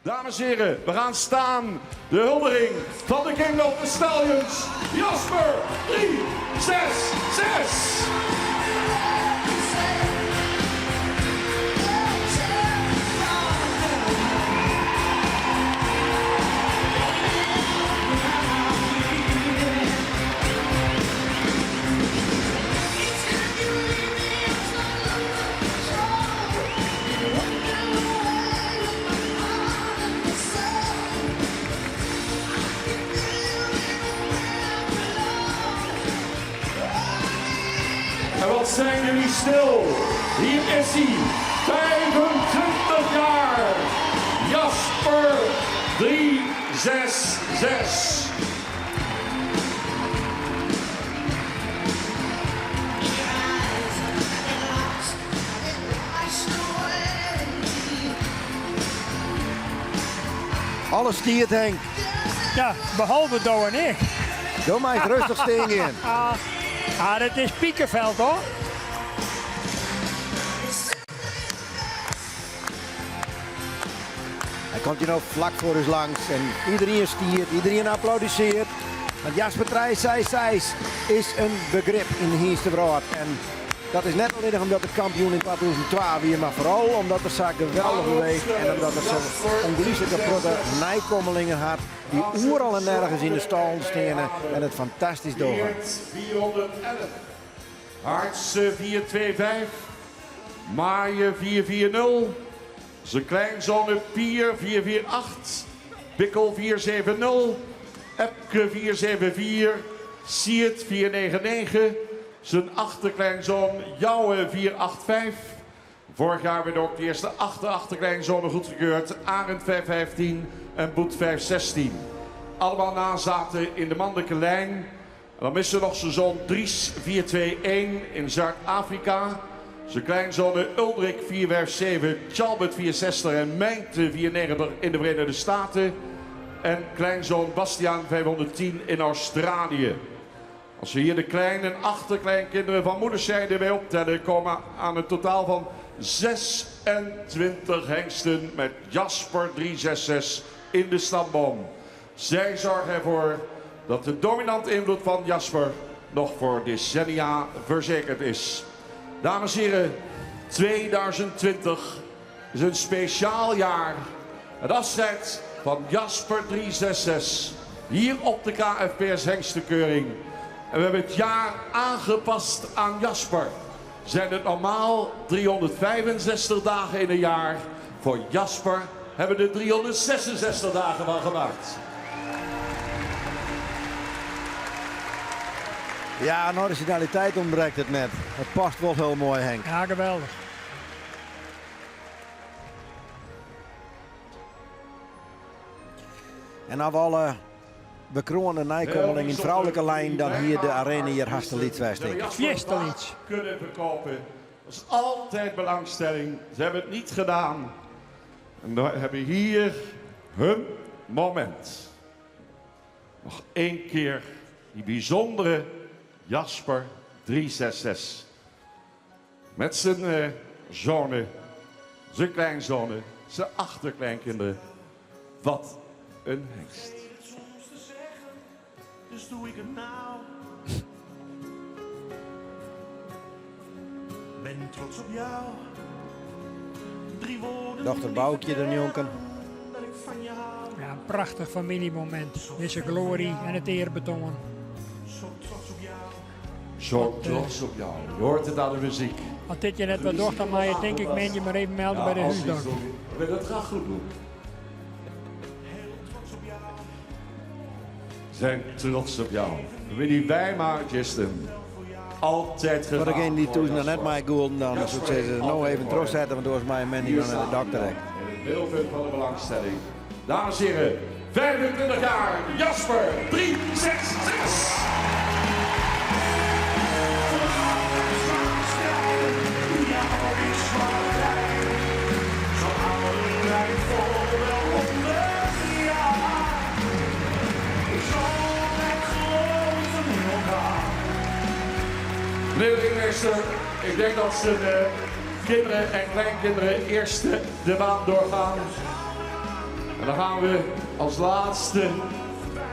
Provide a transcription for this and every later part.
Dames en heren, we gaan staan. De huldiging van de King of the Stallions, Jasper 366. En wat zijn jullie stil? Hier is hij, 25 jaar, Jasper 366. Alles stiet, Henk. Ja, behalve do en ik. Do meist rêstich stean gean. Ah, dat is pikefel, hoor. Hy komt hjir no flak foar ús langs en iderien stiet, iderien applaudissearret. Want Jasper 366 is in begrip yn de hynstewrâld. En dat is net allinnich omdat er kampioen yn 2002 wie, mar foaral omdat er sa geweldich beweecht en omdat er sa'n ûngelykslike protte neikommelingen hat dy't oeral en nergens yn de stallen steane en it fantastysk dogge. 411, Hartse 425, Maaie 440, Zijn kleinzoon Pier 448, Bikkel 470, Epke 474, Siert 499, zijn achterkleinzoon Jouwe 485. Vorig jaar werden ook de eerste achter-achterkleinzonen goedgekeurd. Arend 515 en Boet 516. Allemaal nazaten in de mannelijke lijn. En dan missen we nog zijn zoon Dries 421 in Zuid-Afrika. Zijn kleinzonen Ulrik 457, Chalbert 460 en Mijnte 490 in de Verenigde Staten. En kleinzoon Bastiaan 510 in Australië. Als we hier de klein- en achterkleinkinderen van moederszijde bij optellen, komen we aan een totaal van 26 hengsten met Jasper 366 in de stamboom. Zij zorgen ervoor dat de dominante invloed van Jasper nog voor decennia verzekerd is. Dames en heren, 2020 is een speciaal jaar. Het afscheid van Jasper 366 hier op de KFPS Hengstenkeuring. En we hebben het jaar aangepast aan Jasper. Zijn het normaal 365 dagen in een jaar? Voor Jasper hebben we er 366 dagen van gemaakt. Ja, aan originaliteit ûntbrekt it net. It past wol hiel moai, Henk. Ja, geweldich. En as we alle bekroande neikommelingen yn froulike lijn, dan hie de arena hjir hast te lyts west, tink ik. Fierste lyts. Kunnen verkopen. Dat is altijd belangstelling. Ze hebben het niet gedaan. En we hebben hier hun moment. Nog één keer die bijzondere Jasper 366. Met zijn zonen, zijn kleinzonen, zijn achterkleinkinderen. Wat een hengst. Dus doe ik het nou. Ben trots op jou. Drie woorden. Dochter Boukje dernjonken. Dat ik van je hou. Ja, een prachtich famyljemomint. Dizze glory en it earbetoan. Zo trots op jou. Zo trots op jou. Je hoort het aan de muziek. As dit je net wat docht, dan meie je tink ik moandei mar even melde by de als hij húsdokter. zo- We willen het graag goed doen. Heel trots op jou. Zijn trots op jou. Willy Wijma, Justin. Altijd Foar gegaan. degenen dy't voor thús noch net Jasper. mei gûlden, dan soe ik sizze, no even trochsette, want oars mei moandei Hier noch nei de staat dokter hij ek. dan, in het middelpunt van de belangstelling. Dames en heren, 25 jaar, Jasper 366. Zo houden wij het vol wel 100 jaar. Zo wij geloven in elkaar. Meneer de ringmeester, ik denk dat zijn kinderen en kleinkinderen eerst de baan doorgaan. En dan gaan we als laatste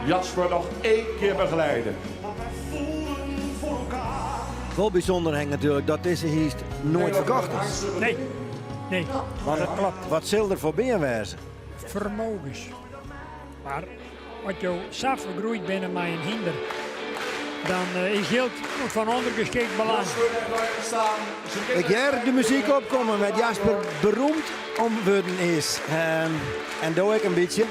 Jasper nog één keer begeleiden. Wol bysûnder Henk natuerlik dat dizze hynst noait ferkocht is. Nee, nee, Want dat klopt. Wat sil der foar bean wêze? Vermogens. Mar as jo sa fergroeid binne mei in hynder, dan eh, is jild fan ûndergeskikt belang. Ik hear de muzyk opkommen wêr't Jasper beroemd om wurden is. Ehm, en do ek in bytsje.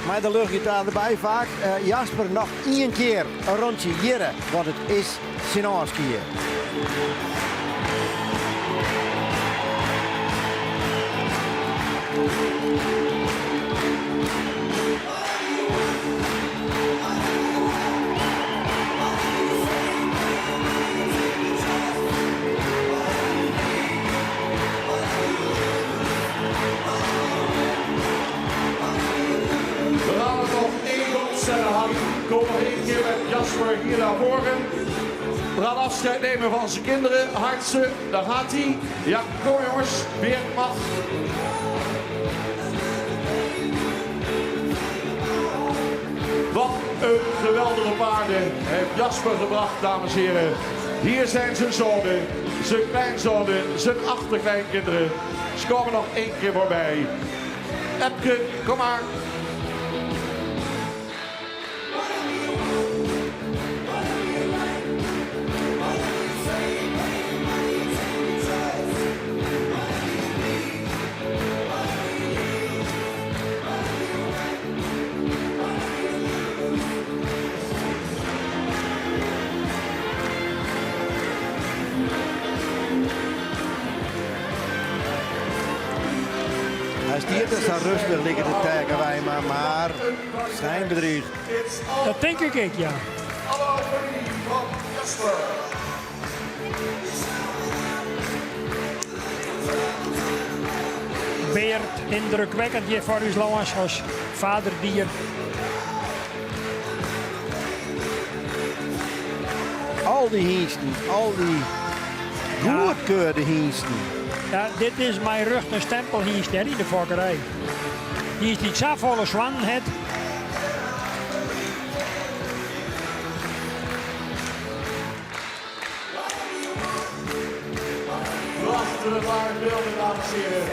Mei de luchtgitaar derby faak. Eh, Jasper, noch ien kear in rûntsje hjirre, want it is syn ôfskie. We gaan het nog even opstellen, Harry. Kom nog één keer met Jasper hier naar voren. We gaan afscheid nemen van zijn kinderen. Hartse, daar gaat hij. Ja, kom jongens. Weer mag. Wat een geweldige paarden heeft Jasper gebracht, dames en heren. Hier zijn zijn zonen, zijn kleinzonen, zijn achterkleinkinderen. Ze komen nog één keer voorbij. Epke, kom maar. Hy stiet der sa rêstich liket it Taeke Wijma, mar schijnbedrieg. Dat tink ik ek, ja. Hallo familie van Jasper. Beert, yndrukwekkend hjir foar ús lâns as vaderdier. Al dy hynsten, al dy goedkeurde hynsten. Ja, dit is mei rjocht in stempelhynst hè, yn de fokkerij. Hynst dy't safolle swannen hat. Prachtige beelden, dames en heren.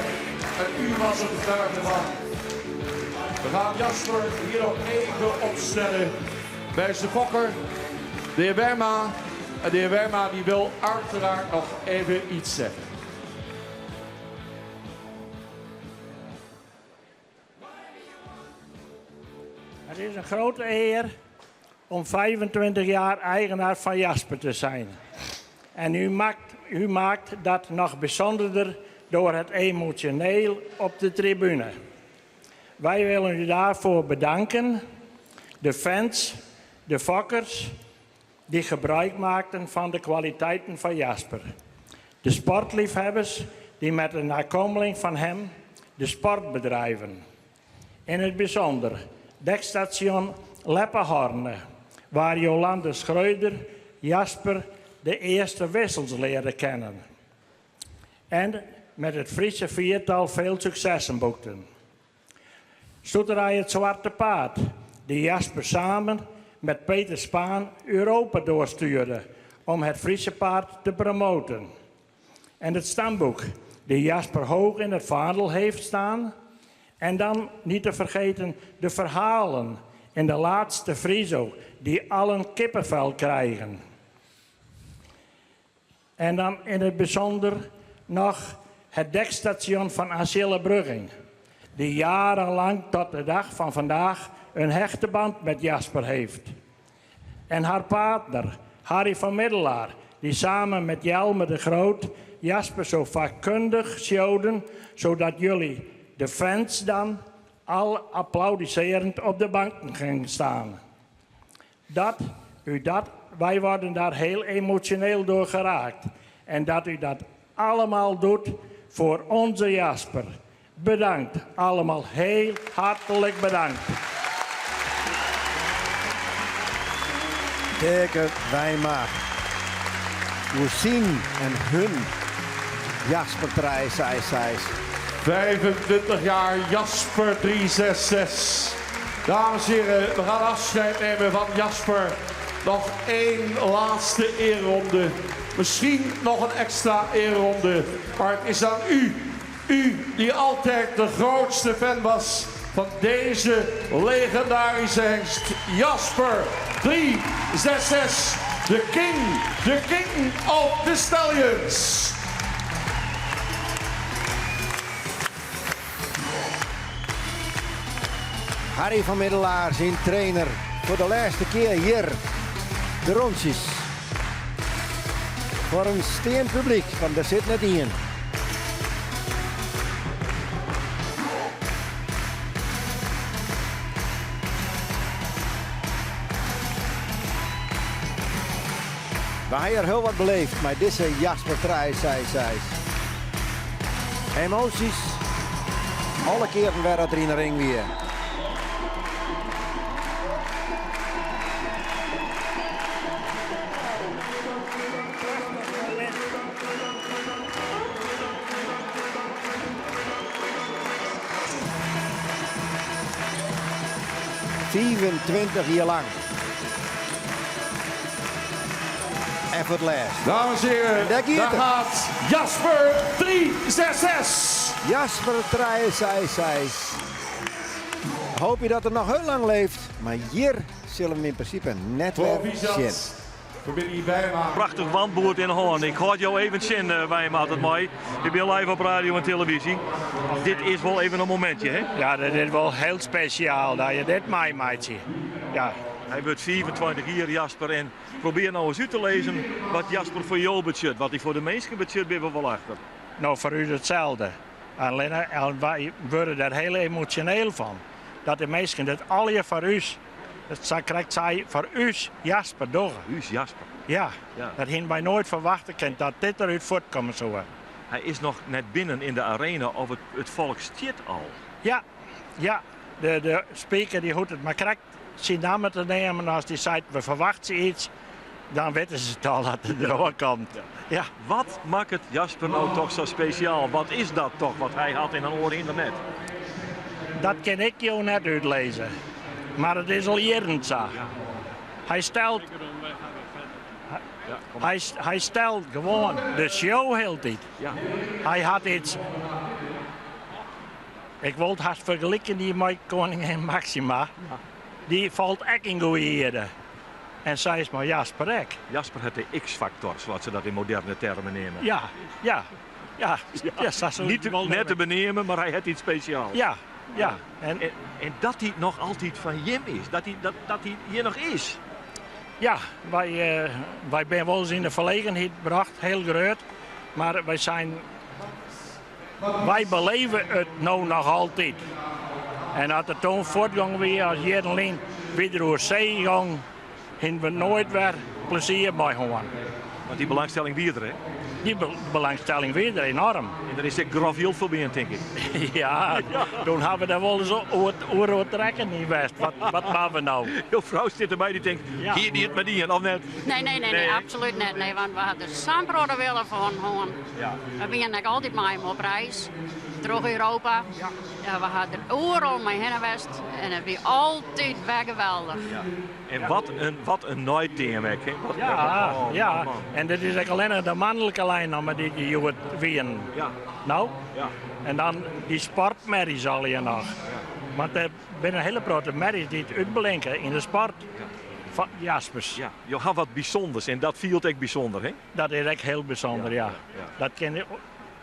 En u was er getuige van. We gaan Jasper hier nog even opstellen bij zijn fokker, de heer Wijma. En de heer Wijma die wil uiteraard nog even iets zeggen. Het is een grote eer om 25 jaar eigenaar van Jasper te zijn. En u maakt dat nog bijzonderder door het emotioneel op de tribune. Wij willen u daarvoor bedanken, de fans, de fokkers die gebruik maakten van de kwaliteiten van Jasper. De sportliefhebbers die met de nakomeling van hem de sport bedrijven. In het bijzonder dekstation Leppehorne, waar Jolande Schreuder Jasper de eerste wissels leerde kennen. En met het Friese viertal veel successen boekten. Stoeterij het Zwarte Paard, die Jasper samen met Peter Spaan Europa doorstuurde om het Friese paard te promoten. En het stamboek, die Jasper hoog in het vaandel heeft staan. En dan niet te vergeten de verhalen in de laatste Friso, die allen kippenvel krijgen. En dan in het bijzonder nog het dekstation van Asille Brugging, die jarenlang tot de dag van vandaag een hechte band met Jasper heeft. En haar partner, Harry van Middelaar, die samen met Jelme de Groot Jasper zo vakkundig showden, zodat jullie, de fans dan, al applaudisserend op de banken gingen staan. Dat u dat, wij worden daar heel emotioneel door geraakt. En dat u dat allemaal doet voor onze Jasper. Bedankt, allemaal heel hartelijk bedankt. Taeke Wijma. Oer syn en hun Jasper 366. 25 jaar Jasper 366. Dames en heren, we gaan afscheid nemen van Jasper. Nog één laatste ereronde. Misschien nog een extra ereronde. Maar het is aan u. U die altijd de grootste fan was van deze legendarische hengst. Jasper 366. De king, de king of the stallions. Harry van Middelaar, syn trainer, foar de lêste kear hjir de rûntsjes. Foar in steand publyk, want der sit net ien. We ha hjir hiel wat beleefd mei dizze Jasper 366. Emoasjes, alle kearen wer dat er yn de ring wie. 25 jier lang. En foar it lêst. Dames en heren, En dêr giet daar er. gaat Jasper 366. Jasper 366. Hoopje dat er noch hiel lang leeft, mar hjir sille we him yn prinsipe net wer sjen. Proficiat, familie Wijma. Prachtich wandboerd yn 'e hân. Ik hâld jo even tsjin, eh, Wijma, as it mei. Ik bin live op radio en televyzje. Dit is wol even in momintsje, hè? Ja, dat is wol hiel spesjaal dat je dit meimeitsje. Ja. Hy wurdt 25 jier, Jasper, en probearje no ris út te lizzen wat Jasper foar jo betsjut. Wat hy foar de minsken betsjut, binne we wol achter. No, foar ús itselde. Allinne, wy wurde der hiel emosjoneel fan. Dat de minsken dit allegear foar ús, sa krekt sei, foar ús Jasper dogge. Ús Jasper. Ja, Ja. dat hiene wy noait ferwachte kind dat dit derút fuortkomme soe. Hy is noch net binnen yn de arena of it folk stiet al. Ja, ja. De speaker dy hoecht it mar krekt syn namme te neamen. As dy seit we ferwachtsje iets, dan witte se it al dat it deroan komt. Ja. Wat makket Jasper no toch sa spesjaal? Wat is dat toch wat hy hat en in oar hynder net? Dat kin ik jo net útlizze, mar it is al jierren sa. Hy stelt, hy, hy stelt gewoan de show hieltyd. Hy hat iets. Ik wol it hast fergelykje dy mei koningin Maxima. Dy falt ek yn goede ierde. En sa is mei Jasper ek. Jasper hat de X-faktor, sa't se dat yn moderne termen neame. Ja, ja, ja. ja sa soe Niet ik wol net te neame. beneamen, mar hy hat iets spesjaals. Ja, ja. En, En dat hy noch altyd fan jim is, dat hy hjir noch is. Ja, wy, wy binne wolris yn de ferlegenheid brocht, hiel grut. Mar wy zijn, wy beleve it no noch altyd. En as it toen fuortgong wie, as jierren lyn wy der oer see gong, hiene we noait wer plezier mei hân. Want dy belangstelling wie der, hè? Dy belangstelling wie der enoarm. En der is ek grof jild foar bean, tink ik. Ja, toen ha we der wolris oer oer trekken yn west. Wat moatte we no? Jo frou sit derby, dy tinkt, Ja. hie dy it mar dien, of net? Nee, nee, nee, nee, absolút net. Nee, want we ha der sa'n protte wille fan hân. Ja. We wiene ek altyd mei him op reis troch Europa. Ja. we ha der oeral mei hinne west en it wie altyd wer geweldich. Ja. En wat in neiteam ek, hè? Wat, Ja, oh, ja. man, man. En dit is ek allinnich de manlike lijn noch mar dy't hjoed wienen. Ja. No? Ja. En dan dy sportmerries allegear noch. Want der binne in hiele protte merries dy't útblinke yn de sport. Fan Jaspers. Ja, jo ha wat bysûnders en dat fielt ek bysûnder, hè? Dat is ek hiel bysûnder, ja. Ja, ja. Dat kin,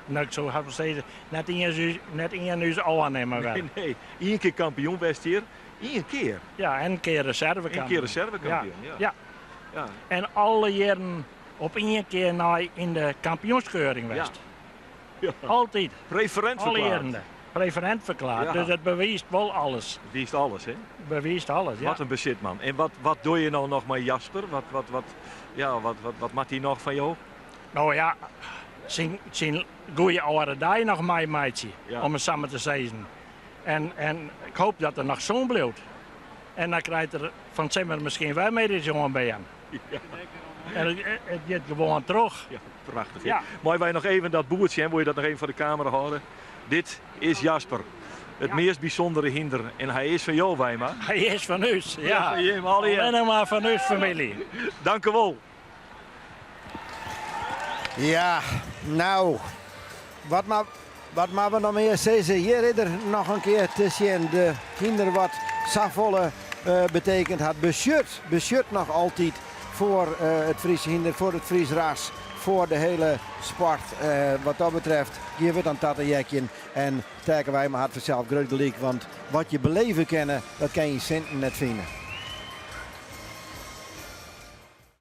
no, ik soe hast sizze, net ien ús, net ien ús ôfnimme wer. Nee, nee. Ien kear kampioen west hjir. Ien kear. Ja, en in kear reservekampioen. Ien kear reservekampioen, ja. Ja. Ja. En alle jierren op ien kear nei yn de kampioenskeuring west. Ja. Altyd. Preferent Alle ferklearre. jierren. Preferent ferklearre. Ja. Dus dat bewiist wol alles. Bewiist alles, hè? Bewiist alles, ja. Wat in besit, man. En wat doch je no noch mei Jasper? Wat moat hy noch fan jo? No ja, syn goede âlde dei noch meimeitsje, Ja. om it samar te sizzen. En ik hoopje dat er noch sûn bliuwt. En dan krijt er fan 't simmer miskien wer medyske bern. Ja. En it giet gewoan troch. Ja, prachtich. Ja. Meie wy noch even dat boerd sjen? Wolle je dat noch even foar de kamera hâlde? Dit is Jasper, it meast bysûndere hynder. En hy is fan jo, Wijma. Hy is fan ús, ja. Fan jim allegear. Allinnich mar fan ús famylje. Dank u wol. Ja, no, wat mar, wat moatte we noch mear sizze? Hjir is er noch in kear te sjen. De hynder wat safolle uh, betekend hat. Besjut, besjut noch altyd foar uh, it Fryske hynder, foar it Fries ras, foar de hiele sport. Uh, wat dat betreft, geane we dan ta te heakjen. En Taeke Wijma hat fansels grut gelyk, want wat je beleve kinne, dat kinne je sinten net fine.